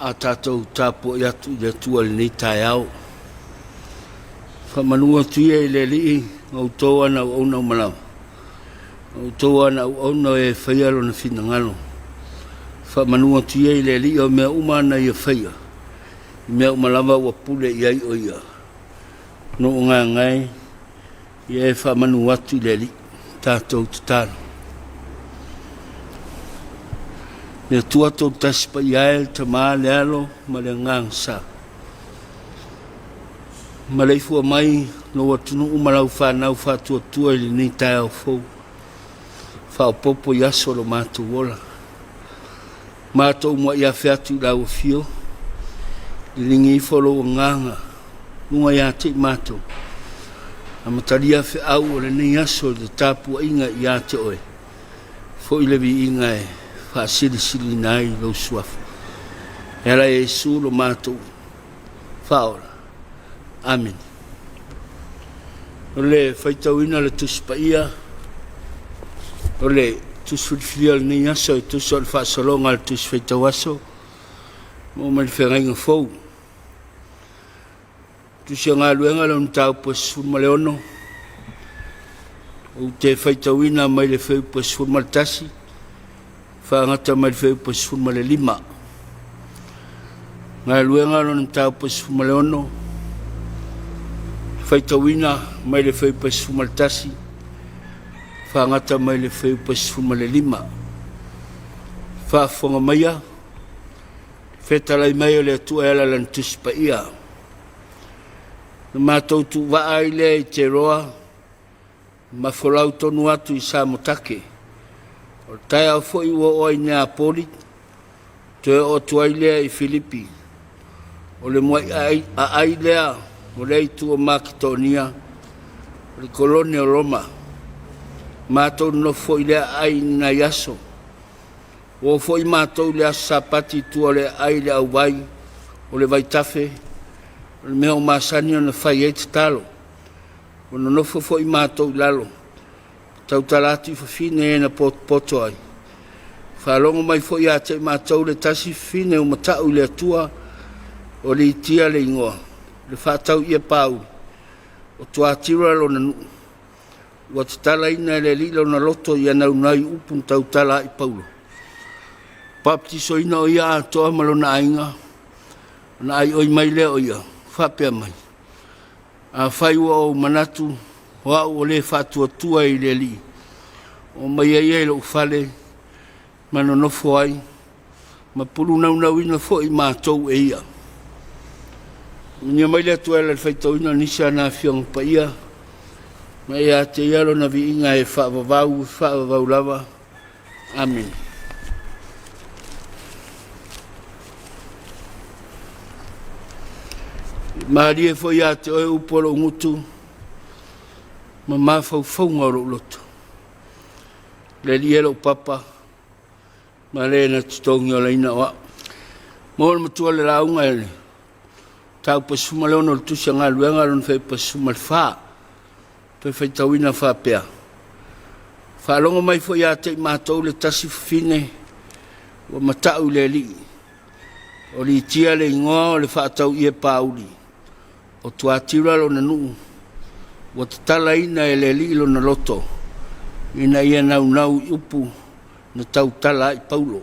A tatou tapuai atu i le Atua i lenei taeao. Faamanu atu ia i le Alii ma outou ana auauna uma lava, o outou ana auauna o e faia lona finagalo. Faamanu atu ia i le Alii o mea uma ana ia faia, i mea uma lava ua pule i ai o ia. No gagae ia e faamanu atu i le Alii. Tatou tatalo. Le Atua Toatasi Paia e, le Tama, le Alo ma le Agaga Sa. Maleifua mai lou atunuu ma lau fanau faatuatua i lenei taeao fou, faaopoopo i aso o lo matou ola. Matou muai afe atu i lau afio, liligi ifo lou agaga luga ia te i matou. Amatalia feau o lenei aso i le tapuaiga ia te oe, foi le viiga e faasilisiliina ai lou suafa. E ala Iesu lo matou Faaola. Amene. O le faitauina o le Tusi Paia, o le Tusi Filifilia o lenei aso e tusa o le faasologa a le Tusi Faitau Aso mo mai le Feagaiga Fou. Tusi o Galuega lona mataupu e 16, ou te faitauina mai le fuaiupu e 11 faagata mai le fuaiupu e 15. Galuega lona mataupu e 16, faitauina mai le fuaiupu e 11 faagata mai le fuaiupu e 15. Faafofoga maia, fetalai mai o le Atua e ala i lana Tusi Paia. Na matou tuuvaa ai lea i Teroa ma folau tonu atu i Samotake. O le taeao foi ua oo ai i Neapoli, toe oo atu ai lea i Filipi. O le muai aai lea o lea itu o Maketonia, o le kolone o Roma. Matou nonofo foi i lea aai i ni nai aso. Ua oo foi matou i le aso Sapati i tua o le aai i le auvai o le vaitafe, o le mea ua masani ona fai ai tatalo. Ua nonofo foi matou i lalo, tautala atu i fafine e na potopoto ai. Faalogo mai foi ia te i matou le tasi fafine ua mata'u i le Atua, o Litia le igoa, le faatau'ie Pauli, o Tuatira lona nuu, ua tatalaina e le Alii lona loto ia naunau i upu na tautala ai Paulo. Papatisoina o ia atoa ma lona aiga, ona aioi mai lea o ia, faapea mai, Afai ua ou manatu o au o le faatuatua i le Alii, oo mai ia i lou fale ma nonofo ai, ma pulunaunauina foi matou e ia. Manuia mai le Atua e ala i le faitauina o nisi o ana Afioga Paia, ma ia te ia lona viiga e faavavau e faavavau lava. Amene. Malie foi ia te oe upu o lou gutu ma mafaufauga o lou loto. Le Alii e lou papa ma le na totogi olaina o au. Mo le matua le lauga e le taupa 16 o le Tusi a Galuega lona fuaiupu 14. Toe faitauina faapea, Faalogo mai foi ia te i matou le tasi fafine ua mata'u i le Alii, o Litia le igoa o le faatau'ie Pauli, o Tuatira lona nuu, ua tatalaina e le Alii lona loto ina ia naunau i upu na tautala ai Paulo.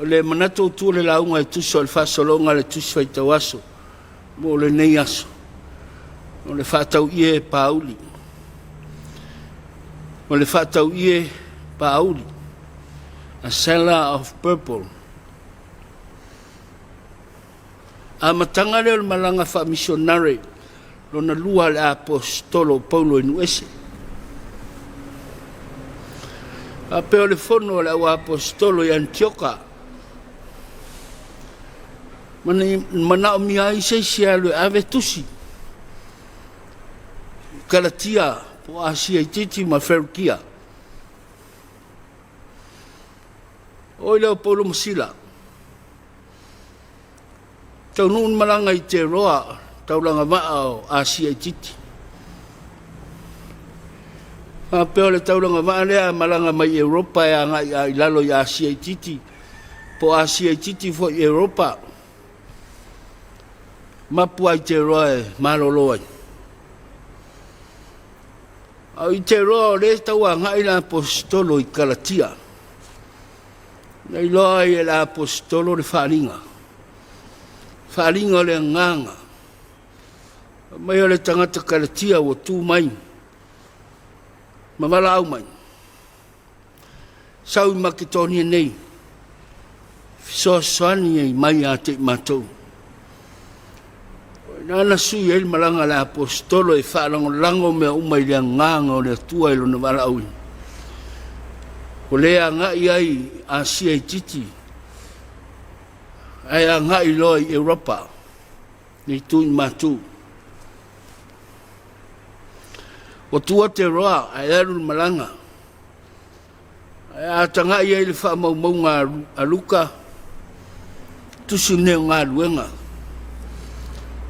O le manatu autu o le lauga e tusa o le faasologa a le Tusi Faitau Aso mo lenei aso, o le faatau'ie Pauli. O le faatau'ie Pauli, a seller of purple. Amataga lea o le malaga faamisionare lona lua a le Aposetolo o Paulo i Nuese. Faapea o le fono a le au Aposetolo i Anitioka. Manaomia ai se isi e alu e ave tusi i Kalatia po o Asia Itiiti ma Ferukia. Oo i lea o Paulo ma Sila, taunuu le malaga i Teroa, taulaga vaa o Asia Itiiti. Faapea o le taulaga vaa lea a malaga mai Europa e agai i lalo i Asia Itiiti, po o Asia Itiiti foi i Europa, mapu lava i Teroa e malolo ai. A o i Teroa o lea e tau agai le Aposetolo i Kalatia, na iloa ai e le Aposetolo le faaaliga, faaaliga o le Agaga. Fai mai o le tagata Kalatia ua tu mai ma valaau mai, sau i Maketonia nei, fesoasoani mai ia te i matou. O i ina na sui ai le malaga a le Aposetolo e faalagolago mea uma i le Agaga o le Atua i lona valaauina. Ua le agai ai i Asia Itiiti, ae agai loa i Europa, le itu i Matu. Ua tuua Teroa ae alu le malaga. Ae a tagai i ai i le faamaumauga a Luka, tusi lenei o galuega,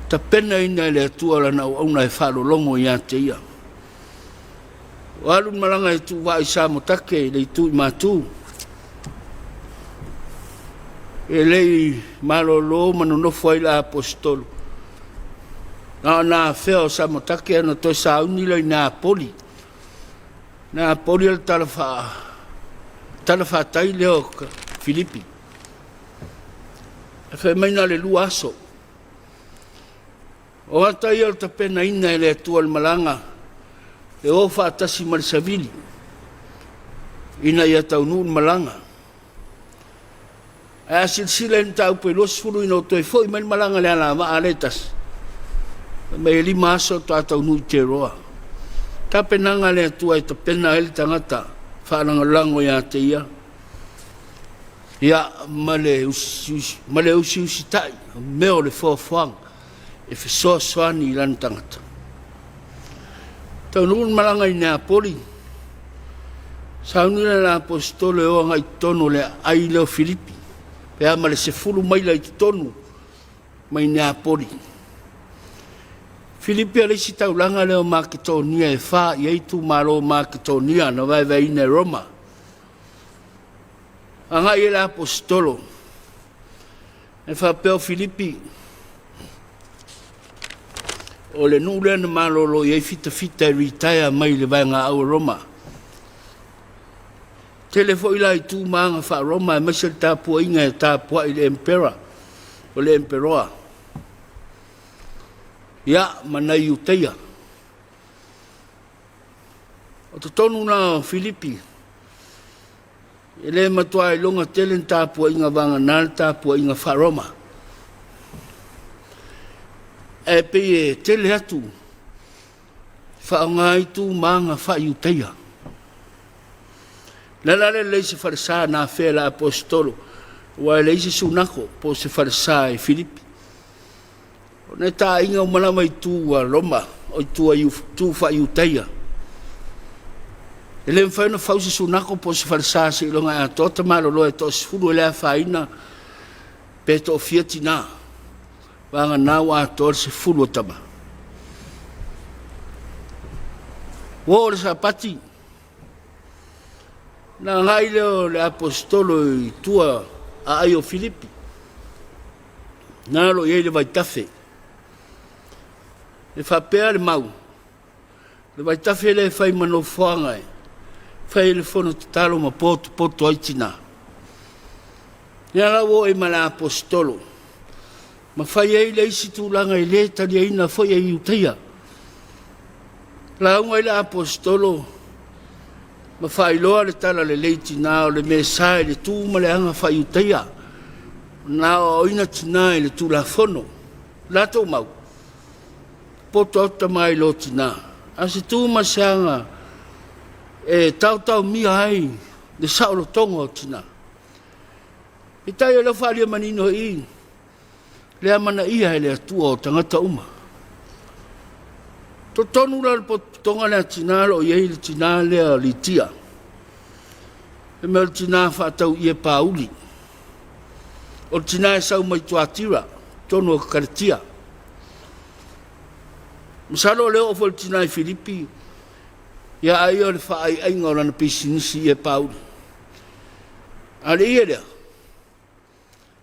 tapenaina e le Atua lana auauna e faalologo ia te ia. Ua alu le malaga e tuuvaa i Samotake i le itu i Matu, e le i malolo ma nonofo ai le Aposetolo, na ona afea o Samotake ona toe sauni lea i Neapoli. Neapoli o le talafatai lea o Filipi. Ae fai mai na o le 2 aso. O ata ia o le tapenaina e le Atua o le malaga e o faatasi ma le savili ina ia taunuu le malaga. Ae a silasila i le mataupu e 20 ina ua toe foi mai le malaga i le alavaa lea e tasi, fai mai e 5 aso faatoa taunuu i Teroa. Tapenaga a le Atua e tapena ai le tagata faalagolago ia te ia, ia ma le usiusitai, o mea o le foafoaga e fesoasoani i lana tagata. Taunuu le malaga i Neapoli, sauni le Aposetolo e o agai i totonu o le aai lea o Filipi, pe a ma le 10 maila i totonu mai Neapoli. Filipi o le isi taulaga lea o Maketonia e 4 i ai itumalo o Maketonia na vaevaeina e Roma. Agai ai le Aposetolo, e faapea o Filipi, o le nuu lea na malolo i ai fitafita e retire mai le vaegaau a Roma. Tele foi la i tu ma aga faa-Roma aemaise le tapuaiga e tapuai i le Emperor, o le Emperoa, ia, ma nai Iutaia. O totonu la o Filipi, e le matua iloga tele ni tapuaiga vagana le tapuaiga faa-Roma. Ae pei e tele atu faaaoga ai tu ma aga faa-Iutaia. O le ala lea e leai se falesa na afea e le Aposetolo, aua e leai se sunako po o se falesa i Filipi. Ona e taaiga uma lava i tu a Roma, o tu faa-Iutaia. E le mafai ona fau se sunako po o se falesa seiloga e atoa tamaloloa e toasefulu e le afaina pe toafia tinā, vagana ua atoa le 10 o tama. Ua oo le Sapati, ona agai lea o le Aposetolo i tua aai o Filipi, na o lo o i ai le vaitafe. E faapea le mau, le vaitafe lea e fai ma nofoaga e fai ai le fono tatalo ma potopoto ai tinā. Ia la ua oo ai ma le Aposetolo ma fai ai le isi tulaga e le taliaina foi e Iutaia. Lauga ai le Aposetolo ma faailoa le tala lelei i tinā o le mea sa i le tu ma le aga faa-Iutaia, na aoaoina tinā i le Tulafono. Latou mau, poto atu tama i lo tinā, a o se tu ma se aga e taotaomia ai le saolotoga o tinā. Peitai o lea ua faaalia manino i i, Le amanaia e le Atua o tagata uma. Totonu la o le potopotoga lea a tinā o lo o i ai le tinā lea o Litia. E mea o le tinā faatau ie pāuli. O le tinā e sau mai Tuatira, totonu o Kaletia. Masalo o le oo foi o le tinā i Filipi, ia ai o le faaaiaiga o lana pisinisi ie pāuli. A o le ie lea,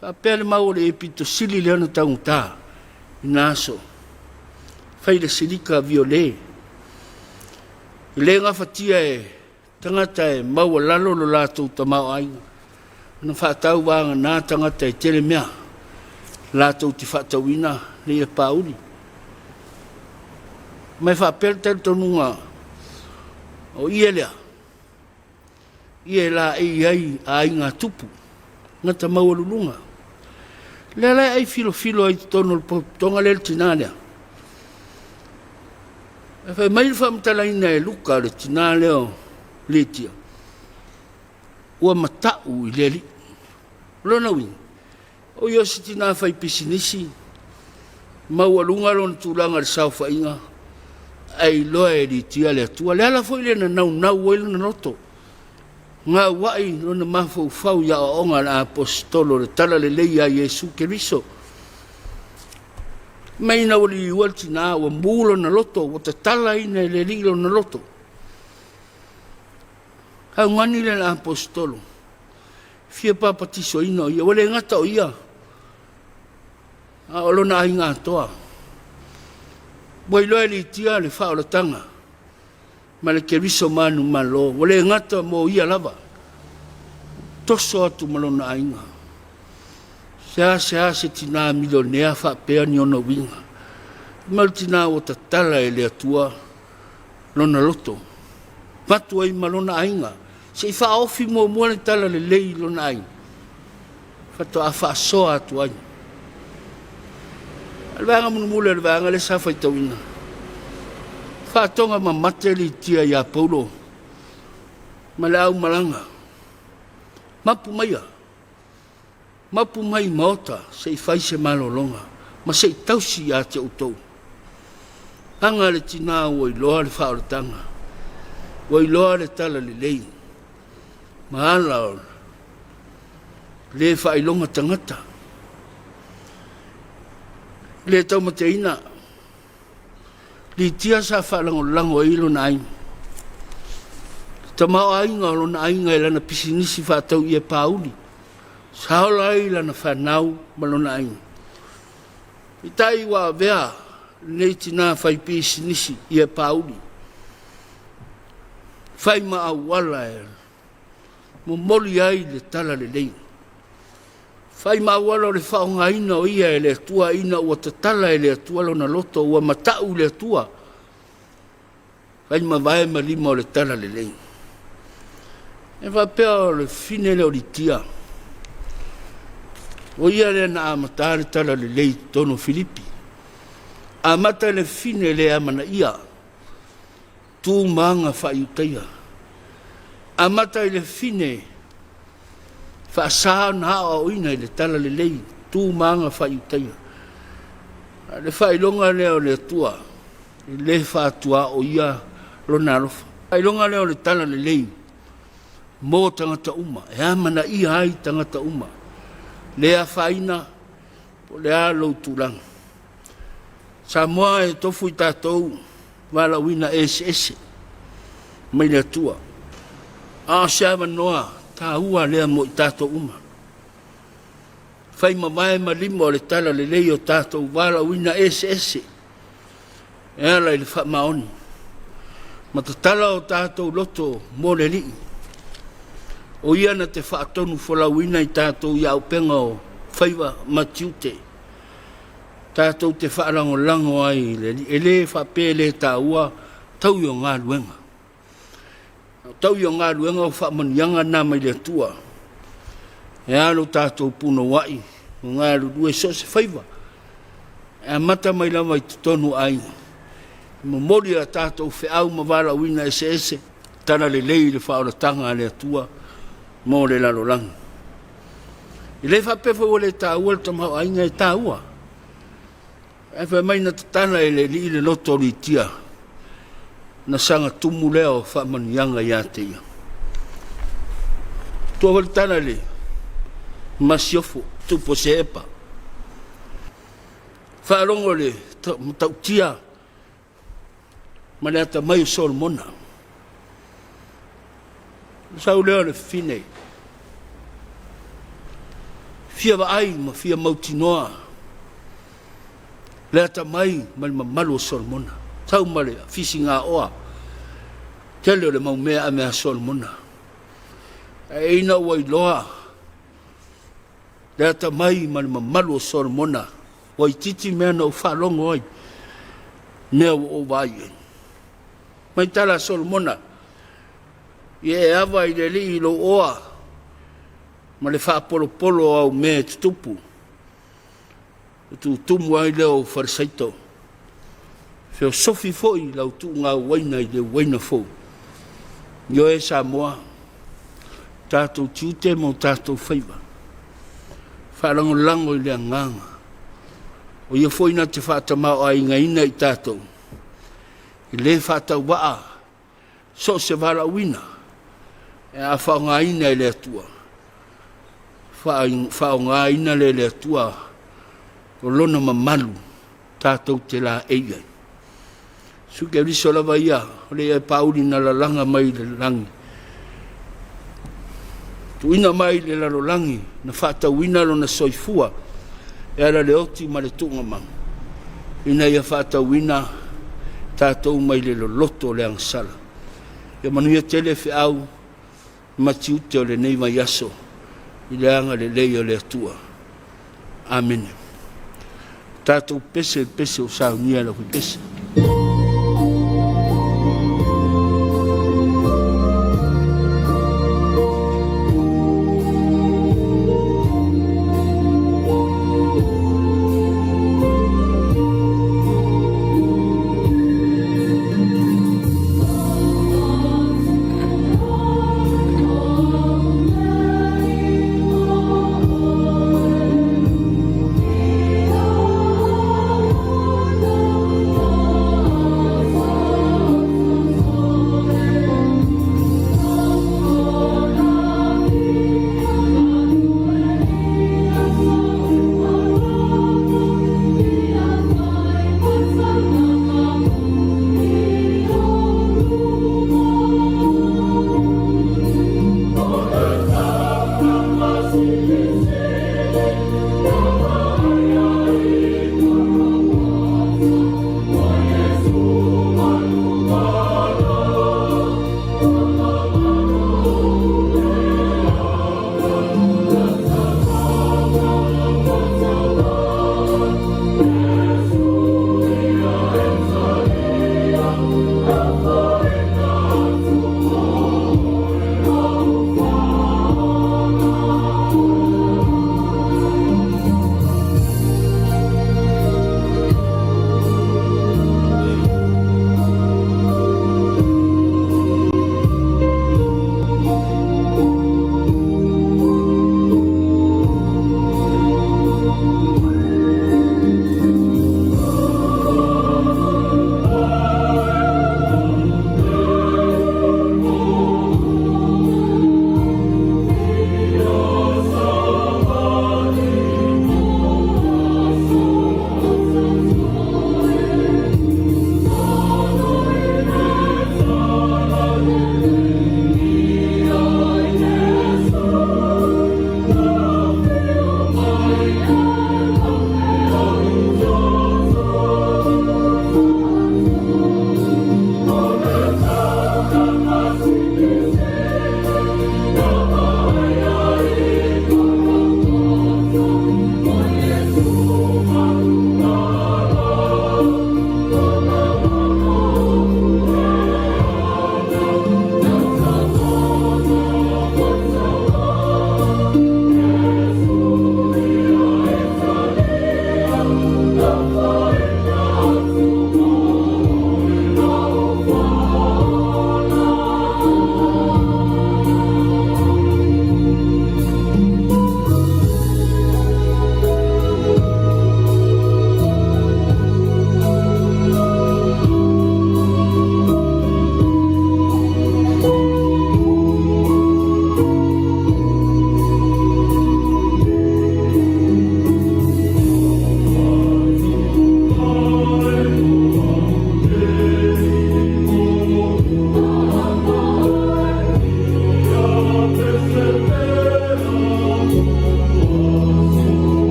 Faapea le mau o le ie pito sili lea ona taugata i na aso, fai le silika viole. E le gafatia e tagata e maualalo lo latou tamaoaiga ona faatau vagana tagata e tele mea latou te faatauina le ie pāuli. Ma e faapea le talitonuga o ie lea, Ia e laei ai aiga tupu, gata maualuluga. Lea la e ai filofilo ai i totonu o le potopotoga lea le tinā lea. E fai mai le faamatalaina e Luka le tinā lea o Litia, ua mata'u i le Alii. O lona uiga, o ia o se tinā fai pisinisi, maualuga lona tulaga i le saofaiga, ae iloa e Litia le Atua. Le ala foi lea na naunau ai lona loto, gauai lona mafaufau i aoaoga a le Aposetolo, le Talalelei ia Iesu Keriso. Mai ina ua liua le tinā, ua mu lona loto, ua tatalaina e le Alii lona loto. Augani le Aposetolo, fia papatisoina o ia, ua le gata o ia, a o lona aiga atoa. Ua iloa e Litia le faaolataga ma le Keriso manumalo, ua le gata mo ia lava, toso atu ma lona aiga. Seasea se tinā milionea faapea ni ona uiga, ma le tinā ua tatala e le Atua lona loto, avatu ai ma lona aiga, se i faaofi muamua le talalelei i lona aiga, faatoa faasoa atu ai. O le vaega mulimuli o le vaega lea sa faitauina, faatoga mamate Litia ia Paulo ma le aumalaga, mapu maia, mapu mai i maota se i fai se malologa ma se i tausi ia te outou. Aga le tinā ua iloa le faaolataga, ua iloa le talalelei ma ala o le faailoga tagata, le taumateina. Litia sa faalagolago ai lona aiga. Le tamaoaiga o lona aiga i lana pisinisi faatau ie pāuli, sa ola ai lana fanau ma lona aiga. Peitai ua avea lenei tinā fai pisinisi ie pāuli, fai ma auala e momoli ai le talalelei. Fai ma auala o le faaaogaina o ia e le Atua ina ua tatala e le Atua lona loto, ua mata'u i le Atua, fai ma vae ma lima o le talalelei. E faapea o le fine lea o Litia, o ia lea na amata le talalelei i totonu o Filipi. Amata i le fine le amanaia, tu ma aga faa-Iutaia. Amata i le fine faasa ona aoaoina i le talalelei, tu ma aga faa-Iutaia. A o le faailoga lea o le Atua, e le faatuaoia lona alofa. Faailoga lea o le talalelei mo tagata uma, e amanaia ai tagata uma, le afaina po o le a lou tulaga. Samoa e tofu i tatou valaauina eseese mai le Atua, a o se avanoa taua lea mo i tatou uma. Fai mavae ma lima o le talalelei o tatou valaauina eseese e ala i le faamaoni ma tatala o tatou loto mo le Alii. O ia na te faatonu folauina i tatou i auupega o faiva ma tiute. Tatou te faalagolago ai i le Alii. E le faapea e le taua taui o galuega. O taui o galuega o faamanuiaga na mai le Atua. E a lo tatou punouai ma galulue so o se faiva. E amata mai lava i totonu o aiga. E momoli a tatou feau ma valaauina eseese. Talalelei le faaolataga a le Atua mo le lalolagi. E le faapea foi ua le taua le tamaoaiga, e taua. Ae fai mai na tatala e le Alii le loto o Litia, na saga tumu lea o faamanuiaga ia te ia. Tua foi le tala i le Masiofo, tupu o Seepa. Faalogo i le matautia ma le atamai o Solomona. Sau lea o le fafine, fia vaai ma fia mautinoa le atamai ma le mamalu o Solomona. Sau ma le fisigaoa tele o le mau mea ame a Solomona. Ae ina ua iloa le atamai ma le mamalu o Solomona, ua itiiti mea na ou faalogo ai, mea ua ou vaai i ai. Mai tala a Solomona, ia e ava i le Alii i lou oa ma le faapolopolo o au mea e tutupu, e tutumu ai lea o ou falesaito. Feosofi foi lau tuugauaina i le uaina fou. Ioe Samoa, tatou tiute ma o tatou faiva, faalagolago i le agaga, o ia foi na te faatamaoaigaina i tatou, e le faatauvaa so o se valaauina a faaaogaina e le Atua, faaaogaina lea e le Atua o Lona mamalu tatou te laei ai. Iesu Keriso lava ia o le aepauli na lalaga mai i le lagi, tuuina mai i le lalolagi na faatauina lona soifua e ala i le oti ma le tuugamau ina ia faatauina tatou mai le loloto o le agasala. Ia manuia tele feau ma tiute o lenei vaiaso i le agalelei o le Atua. Amene. Tatou pese i le pese ua saunia e lau pese.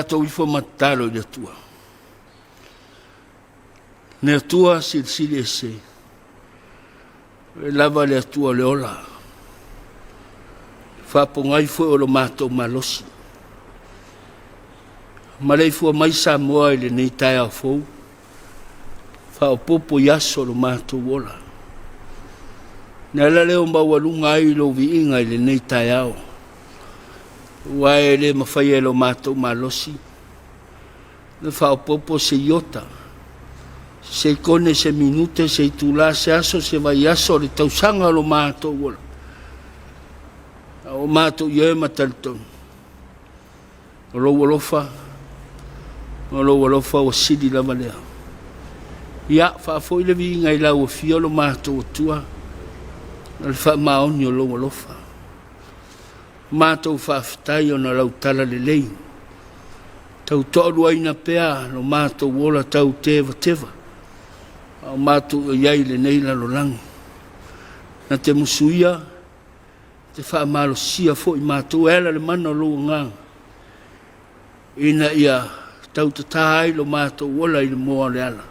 Tatou ifo ma tatalo i le Atua. Le Atua silisili ese, e lava le Atua o le ola, faapogai foi o lo matou malosi. Maleifua mai Samoa i lenei taeao fou, faaopoopo i aso o lo matou ola. Le ala lea ua maualuga ai lou viiga i lenei taeao, aua e le mafai e lo matou malosi ona faaopoopo se iota, se sekone, se minute, se itula, se aso, se vaiaso, o le tausaga o lo matou ola. A ua matou ioe ma talitonu, o lou alofa, o lou alofa ua sili lava lea. Ia, faafoi le viiga i lau Afio lo matou Atua, o le faamaoni o lou alofa. Matou faafetai ona o lau tala lelei, tau toaluaina pea lo matou ola tau tevateva, a o matou i ai i lenei lalolagi. Na te musuia, te faamalosia foi matou e ala i le mana o lou Agaga, ina ia tautatā ai lo matou ola i le moa o le ala,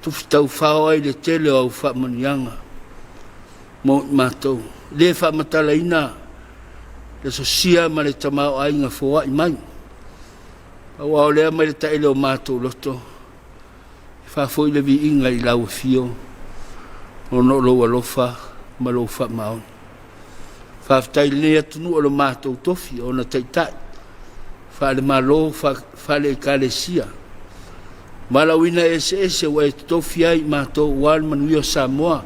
tufi taufao ai le tele o au faamanuiaga mo i matou. E le faamatalaina le sosia ma le tamaoaiga foai mai, aua o lea mai le taele o matou loto, e faafoi le viiga i lau afio ona o lou alofa ma lou faamaoni. Faafetai i lenei atunuu o lo matou tofi, o ona taitai faale-Malo, faale-Ekalesia, valaauina eseese ua e totofi ai i matou aua le manuia o Samoa,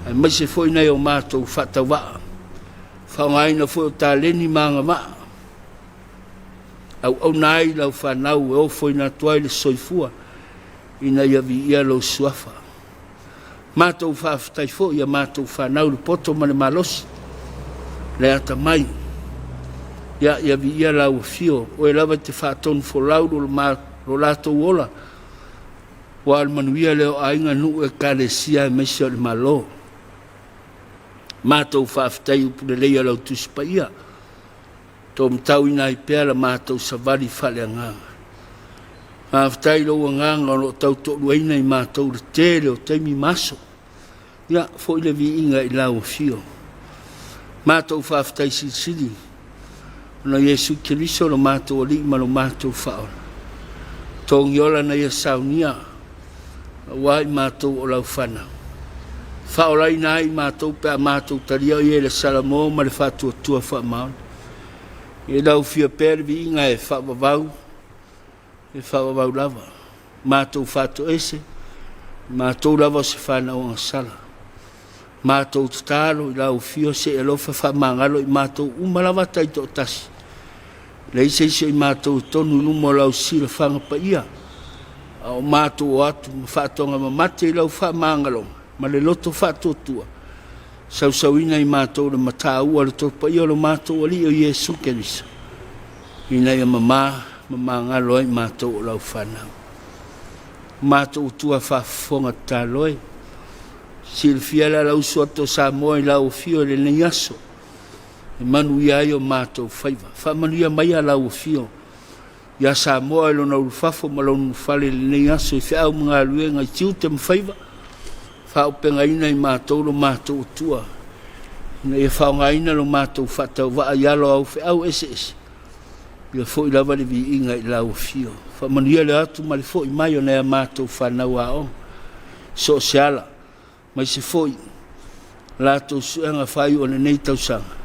aemaise foi nai o matou faatauvaa, faaaogaina foi o taleni ma agavaa, auauna ai lau fanau e ofoina atu ai le soifua ina ia viia lou suafa. Matou faafetai foi i a matou fanau le poto ma le malosi, le atamai. Ia, ia viia lau afio, oe lava e te faatonu folau lo latou ola, aua o le manuia lea o aiga, nuu, ekalesia aemaise o le Malo. Matou faafetai i upu lelei a lau Tusi Paia, taumatauina ai pea la matou savali faaleagaga. Faafetai i lou agaga o lo o tautoaluaina i matou i le tele o taimi ma aso. Ia, foi le viiga i lau afio. Matou faafetai silisili ona o Iesu Keriso lo matou Alii ma lo matou Faaola. Togiola na ia saunia aua i matou o lau fanau. Faaolaina ai i matou pe a matou talia o ia i le Salamo ma le faatuatua faamaoni. Ia lau afio pea le viiga e faavavau, e faavavau lava. Matou faatoese, matou lava o se fanau agasala. Matou tatalo i lau afio se i alofa faamagalo i matou uma lava taitoatasi. Leai se isi o i matou e tonu i luma o lau silafaga paia, a o matou o atu ma faatoga mamate i lau faamagaloga ma le loto faatuatua, sausauina i matou le mataua o le Toto Paia o lo matou Alii o Iesu Keriso, ina ia mama ma magalo ai matou o lau fanau. Matou Atua faafofoga tatalo e, silafia le alausu atu o Samoa i lau afio i lenei aso, e manuia ai o matou faiva. Faamanuia maia lau afio ia Samoa i lona ulufafo ma lona ulufale i lenei aso i feau ma galuega i tiute ma faiva, faaaupegaina i matou lo matou Atua, ina ia faaaogaina lo matou faatauvaa i alo o au feau eseese, ia foi lava le viiga i lau afio. Faamanuia le atu ma le foi mai o nai a matou fanau aoga, so o se ala, aemaise foi latou suega faaiu o lenei tausaga,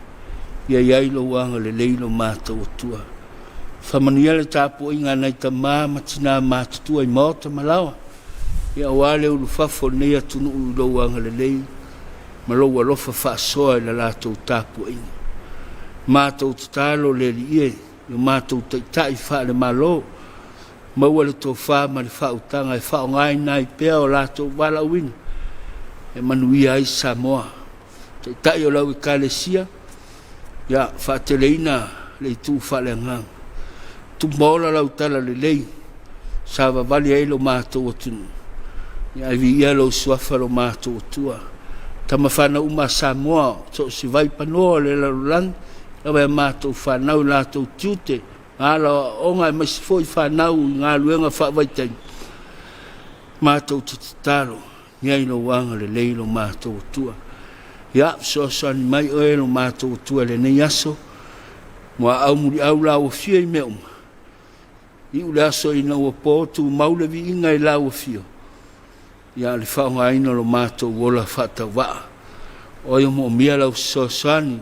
ia i ai lou agalelei lo matou Atua. Faamanuia le tapuaiga a nai tama ma tina matutua i maota ma laoa, ia aua le ulufafo o lenei atunuu i lou agalelei ma lou alofa faasoa i la latou tapuaiga. Matou tatalo le Alii e, i o matou taitai faale-Malo, maua le tofa ma le faautaga e faaaogaina ai pea o latou valaauina e manuia ai Samoa. Taitai o lau Ekalesia, ia faateleina le itu faaleagaga. Tumaola lau tala lelei sa vavali ai lo matou atunuu. Ia ae viia lou suafa lo matou Atua. Tama fanau uma a Samoa, so o se vaipanoa o le lalolagi, lava e matou fanau i latou tiute. Ala o aoaoga aemaise foi fanau i galuega faavaitaimi, matou te tatalo, i ai lou agalelei lo matou Atua. Ia, fesoasoani mai oe lo matou Atua i lenei aso, muaau muliau lau Afio i mea uma, iu le aso ina ua po, tumau le viiga i lau Afio, ia le faaaogaina o lo matou ola faatauvaa. O ai o moomia lau fesoasoani,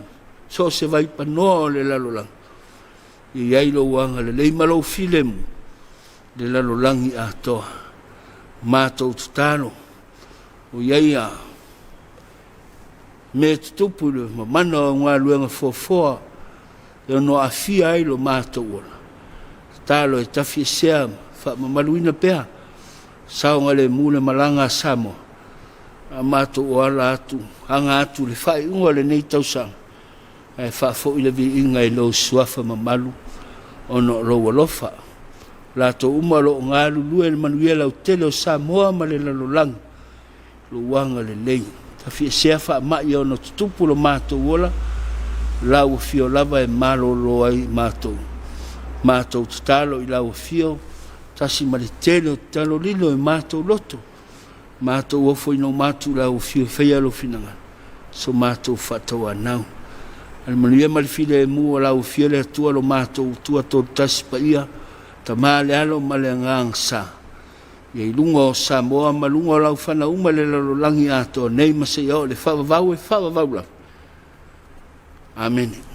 so o se vaipanoa o le lalolagi, ia i ai lou agalelei ma lou filemu i le lalolagi atoa. Matou tatalo, o i ai a mea e tutupu i le mamana o galuega foafoa e ono aafia ai lo matou ola, tatalo e tafiesea ma faamamaluina pea saogalemu le malaga a Samoa, a matou o ala atu, aga atu i le faaiuga o lenei tausaga, ae faafoi le viiga i lou Suafa mamalu ona o lou alofa. O latou uma o lo o galulue i le manuia lautele o Samoa ma le lalolagi, lou agalelei, tafiesea faamai e ono tutupu i lo matou ola, lau Afio lava e malolo ai matou. Matou tatalo i lau Afio, tasi ma le tele o tatalo lilo i matou loto, matou ofoina uma atu i lau Afio e faia lou finagalo, so matou faatauanau. A le manuia ma le filemu o lau Afio le Atua lo matou Atua Toatasi Paia, Tama le Alo ma le Agaga Sa, ia i luga o Samoa ma luga o lau fanau uma i le lalolagi atoa nei ma seia oo i le faavavau e faavavau lava. Amene.